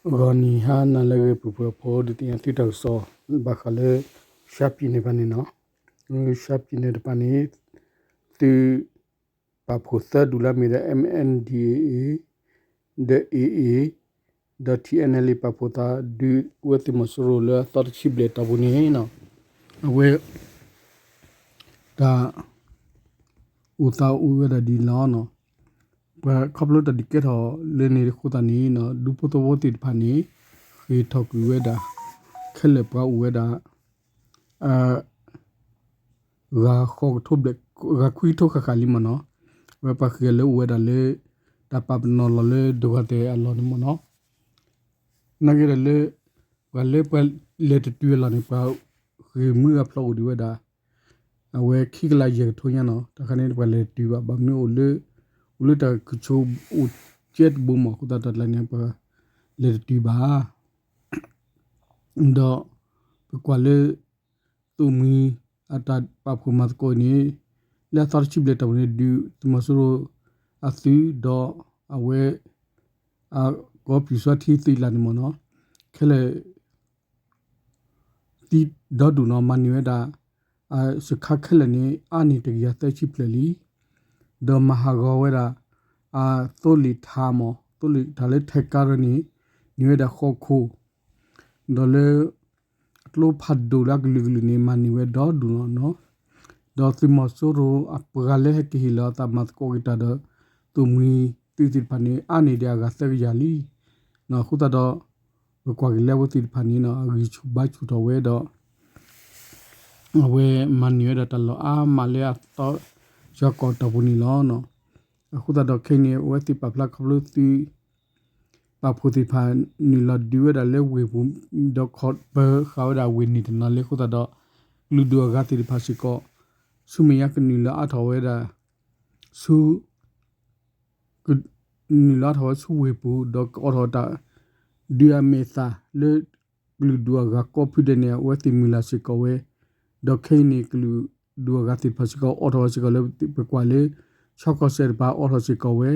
ဂီၤနံၤဟါနၤလၢအဂ့ၤ ပှၤဖှီၣ်ဖိ ဒုးသ့ၣ်ညါသုတၢ်ကစီၣ် ဘၣ်ဃးလၢ ရှမ်းပြည်နယ် တဖၣ်န့ၣ်နီၤ, ရှမ်းပြည်နယ် တဖၣ်န့ၣ် သုးပာ်ဖှိၣ်သၢဒူၣ်လၢအမ့ၢ်ဒၣ် M N D A A ဒီး A A ဒီး T N L A ပာ်ဖှိၣ်သးဒုးဝဲသုးမီၤစိရိၤလၢအသီတဆံဘျဲၣ်တီၢ်ပူၤန့ၣ်နီၤ, အဝဲ တၢ် အိၣ်သးအိၣ်ဝဲဒၣ်ဒ်န့ၣ်လီၤ. ပှၤခီဖျိတၢ်ဒုးကဲထီၣ်လၢန့ၣ်အဃိသတးန့ၣ် ဒူဖိသဝီသ့ၣ်တဖၣ်န့ၣ် ဃ့ၢ်ထီၣ်ကွံာ်ဝဲဒၣ် ခဲလၢာ်ပှၤအိၣ်ဝဲဒၣ် ဂၤဃိးကထိဘျဲၣ် ဂၤခွံကထိဃၣ်ဃၣ်လံမ့ၢ်နီၤ, အဝဲပှၤဃ့ၢ်လၢအိၣ်ဝဲဒၣ်လၢ တၢ်ပာ်ပနီၣ်လီၤလၢဒိဂၤတဲာ်အလီၢ်န့ၣ်မ့ၢ်နီၤ, နာ်က့ဒီးလၢ ပှၤလၢပှၤလဲၤတတုၤအလီၢ်န့ၣ် ပှၤဃ့ၢ်မုၢ်အဖျိအိၣ်ဒံးဝဲဒၣ် အဝဲခံကလးယဲၢ်ကထိညါနီၤ, တၢ်ခါန့ၣ်ပှၤလဲၤတတုၤဘၣ် ဘၣ်မနုၤအိၣ်လၢ အိၣ်လၢတၢ်ကဆိၣ်အိၣ်ကဲတဘိမ့ၢ်အဃိသတးတၢ်ကျါန့ၣ် ပှၤလဲၤတတုၤဘၣ် ဒီး ပကွၢ်လၢ သိၣ်မှံ အတၢ်ပာ်ဖှိၣ်မၤသကိးအံၤန့ၣ် လၢအသီတဆံဘျဲၣ်တီၢ်ပူၤန့ၣ် ဒုးသုးမီၤစိရိၤအသုးဒီးအဝဲ အကီၢ်ပျူၤစွါထံသုးလၢန့ၣ်မ့ၢ်နီၤ, ခဲလၢာ် သံဒီဒူၣ်နီၤ မၤန့ၢ်ဝဲဒၣ် စခါခဲလၢာ်န့ၣ် အါန့ၢ်တကယၤသၢဆံဖျၢၣ်လံ, ဒီးမၤဟးဂီၤဝဲဒၣ် အသိလ့ၣ်ထးမ့ၢ် သိလ့ၣ်ထးလၢထဲကါရၢန့ၣ် န့ၢ်ဝဲဒၣ်ဃိးခိၣ်, ဒီးလၢ အကျိဖးဒိၣ်လၢအကလုာ်ကလုာ်န့ၣ် မၤန့ၢ်ဝဲဒီဒူၣ်လီၤနီၤ, ဒီးသုးမီၤစိရိၤအပှၤလၢဟဲက့ၤဟ့ၣ်လီၤအသးမၤသကိးက့ၤတၢ်ဒီး သိၣ်မှံသုးသ့ၣ်တဖၣ်န့ၣ် အါန့ၢ်ဒံးအဂၤသၢကယၤလံ, အဃိသတးဒီး ပကွၢ်က့ၤလၢအဝဲသ့ၣ်တဖၣ်န့ၣ် အဂံၢ်ဆူၣ်ဘါဆူၣ်ထီၣ်ဝဲဒီး အဝဲမၤန့ၢ်ဝဲဒၣ်တၢ်လီၢ်အါမးလၢအသီ ယီၤကီၢ်တီၢ်ပူၤန့ၣ်လီၤ. အဃိသတးဒီးခဲအံၤန့ၣ် အဝဲသ့ၣ်ပာ်ဖျါခီဖျိသုး ပာ်ဖှိၣ်သ့ၣ်တဖၣ် နုာ်လီၤဒုးဝဲဒၣ်လၢဝ့ၢ်ပူၤ ဒီးခီၣ်ပၢဃာ်ဝဲဒၣ်ဝ့ၢ်န့ၣ်တနီၤလၢအဃိသတးဒီး ကလုာ်ဒူၣ်အဂၤသ့ၣ်တဖၣ်စ့ၢ်ကီး ဆူမဲာ်ညါကနုာ်လီၤအါထီၣ်ဝဲဒၣ် ဆူ ကနုာ်လီၤအါထီၣ်ဝဲဆူဝ့ၢ်ပူၤ ဒီးကအိးထီၣ်တၢ် ဒုးအမဲာ်သၣ်လၢ ကလုာ်ဒူၣ်အဂၤကိးဖုဒဲးန့ၣ် အဝဲသ့ၣ်မုၢ်လၢ်စ့ၢ်ကီးဝဲ, ဒီးခဲအံၤန့ၣ် ကလုာ်ဒူၣ်အဂၤသ့ၣ်တဖၣ်စ့ၢ်ကီး အိးထီၣ်ဝဲစ့ၢ်ကီးလၢ ပကွၢ်လၢ ခၠီကီၢ်စဲၣ်တဖၣ်အိးထီၣ်စ့ၢ်ကီးဝဲ,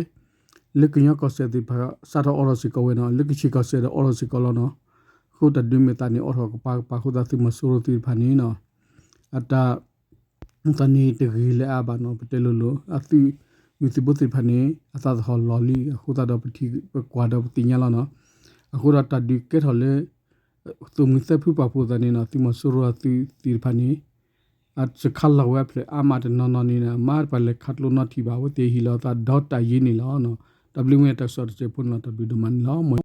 လၢကညီကီၢ်စဲၣ်သ့ၣ်တဖၣ် စးထီၣ်အိးထီၣ်စ့ၢ်ကီးဝဲနီၤ, လၢကဆ့ၣ်ကီၢ်စဲၣ်ဒီးအိးထီၣ်စ့ၢ်ကီးလီၤနီၤ. အဃိတၢ်ဒုးမဲာ်သၣ်န့ၣ် အိးထီၣ်ကပၤကပၤအဃိသတး သုးမီၤစိရိၤသ့ၣ်တဖၣ်န့ၣ်နီၤ အတၢ် သးန့ၣ်တဂ့ၤလၢၤအါဘၣ်နီၤ, ပတဲလိၤလိၤ အသုးမုၢ်သုးဘိသ့ၣ်တဖၣ်န့ၣ် အသးသဟီၣ်လီၤလံ, အဃိသတးဒီးပထံၣ်ပကွၢ်ဒီးပသ့ၣ်ညါလီၤနီၤ. အဃိဒီးတၢ်ဒုးကဲထီၣ်လၢ သိၣ်မှံသၢဖုပာ်ဖှိၣ်သးန့ၣ်နီၤ, သုးမီၤစိရိၤအသုးသ့ၣ်တဖၣ်န့ၣ် အစခါလီၤဝဲအဖျၢၣ်အါမးတနီၤနီၤန့ၣ် မ့ၢ်ပှၤလဲၤခးကျိနီတထံၣ်ဘၣ်, အဝဲသ့ၣ်ဟ့ၣ်လီၤအသးဒီတၢ်ယ့န့ၣ်လီၤ. တၢ်ဘျုးမ့ၢ်တၢ်ကစီၣ်တစဲးဖိန့ၣ်လီၤ, တၢ်ဘျုးဒိၣ်မးန့ၣ်လီၤ.